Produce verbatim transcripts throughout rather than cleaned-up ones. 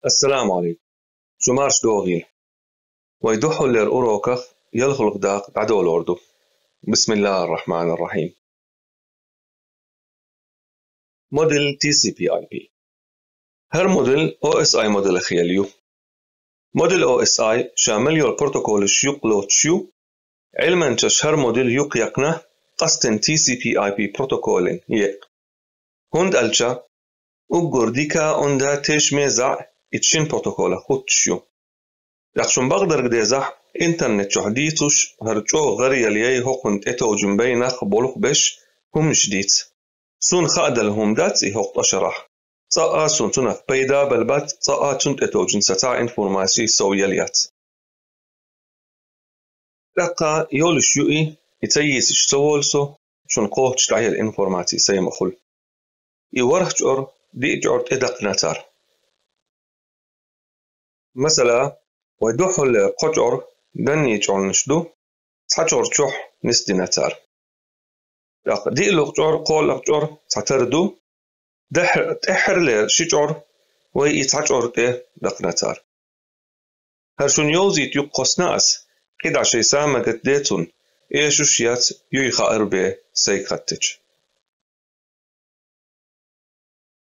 السلام عليكم. شو مارش دوغيل؟ ويدحوا لير أوروكخ يلخلق داق دعدول أوردو. بسم الله الرحمن الرحيم. موديل تي سي بي آي بي. هر موديل أو إس آي موديل خياليو. موديل أو إس آي شامل يور بروتوكول شيوق لوت شيو. علما تش هر موديل يوق يقنه قصتن تي سي بي آي بي بروتوكولين يق. هوند ألشا أقر ديكا أوندا تيش ميزع إتشين بروتوكول خوتشيو. يقشن بقدر قديزح إنترنت شو حديثوش هرجو غري يليي هوقن إتوجن بينخ بولوخ بش هم شديث. سون خادل هم دات إي هوق أشرح. صاء سون تنخ بيدا بلبات صاء تنت إتوجن ستا إنفورماسي سو يليات. دقا يولش يوئي إتيس شسوولسو شن قوه تشتعي الإنفورماسي سيمخل. إي ورخ جور دي جور إدق نتار. مثلا، ويدوحل قجور دني جور نشدو، تحجور جوح نسدي نتار. دق دي لوق جور، قول لق جور، تحتردو، دحر، تحر لير شجور، وي إتحجور تي دق نتار. هرشون يوزيت يقص ناس، قد عشي سامة قد ديتون، إيشوش يات يوي خائر بي سيكتج.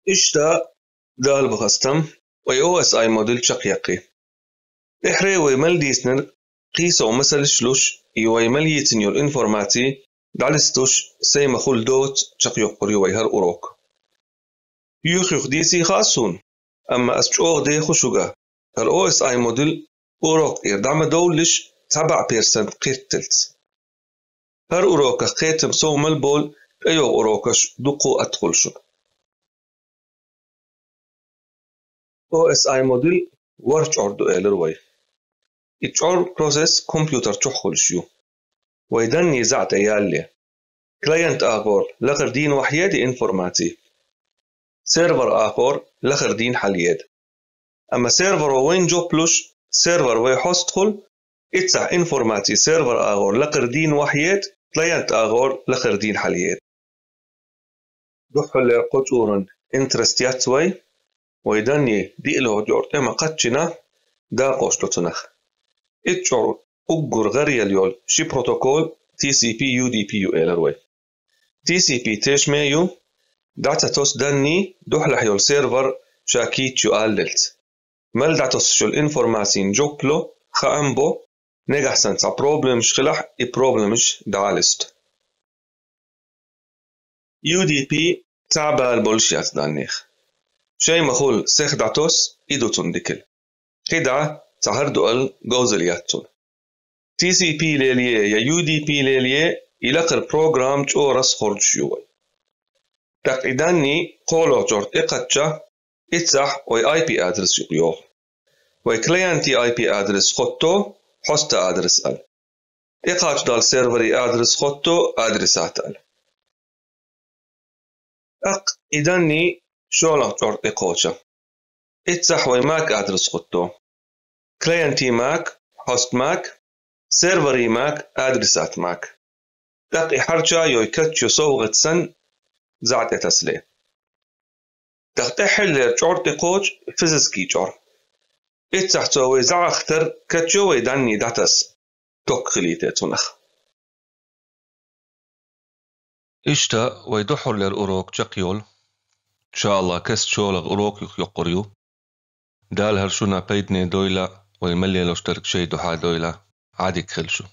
إشتا دال بخستم، وي أو إس آي موديل شق يقي. إحري وي مل ديسنن، قيسو مثل شلوش، إي وي مل يتنيو الإنفورماتي، دالستوش، سيما خل دوت، شق يقري وي هر أوروك. يوخ يوخ ديسي خاصون، أما أسجوغ دي خشوغا، هر أو إس آي موديل، أوروك إير دعم دولش، تبع بيرسنت قيرتلت. هر أوروكا قيتم سو ملبول، أيو أوروكش دقو أدخل شو. أو إس آي موديل ورش أوردو إيلر وي. إتش أور بروسيس كمبيوتر تشخل شيو. ويدني زعت أيالي. كلاينت آغور لغر دين وحيد إنفورماتي. سيرفر آغور لغر دين حليد. أما سيرفر وين جوبلوش، سيرفر وي هوست خل، إتسح إنفورماتي سيرفر آغور لقردين وحيات، كلاينت آغور لقردين حليات. دحل قطورن انترستيات وي، ويدني ديئلو جور إما قتشنا دا قوشتو تنخ. إتشور أقر غريال يول شي بروتوكول تي سي بي يو دي بي يو إيلر وي. تي سي بي تيش ميو، داتا توس دني دحلح يول سيرفر شاكيتشو آللت. مل داتوس شل إنفورماسين جوبلو خا أمبو نجح سنسا بروبلمش خلح إي بروبلمش دالست. يو دي بي تعبال بولشيات دانيخ. شي مخول سيخ داتوس إدو تندكل. خدعة تهردو ال جوزلياتون. تي سي بي ليليه يا يو دي بي ليليه إلقر بروغرام جورس خرج يوي. تقعدني قولو جورت إقتشا إتسح وي آي بي أدرس يقيوه. وي كلينتي آي بي أدرس خطو حوست أدرس أل. إقاش دال سيرفري أدرس خطو أدرسات أل. أق إدني شولق جورت إقوشا. إتسح وي ماك أدرس خطو. كلينتي ماك، حوست ماك، سيرفري ماك، أدرسات ماك. دقي حرشا يوي كتشو صوغة سن زعت إتسلي. دق تحل جورت إقوش فيزيسكي جور. إتسح توي زعختر كتشو وي داني داتس. توك خليتي تنخ. إشتا ويدحر لير أوروك جقيول. إن شاء الله كست شولغ أوروك يخ يقريو. دال هرشونا بيدني دويلا ويملي لوش ترك شي دحا دويلا. عادك خلشو.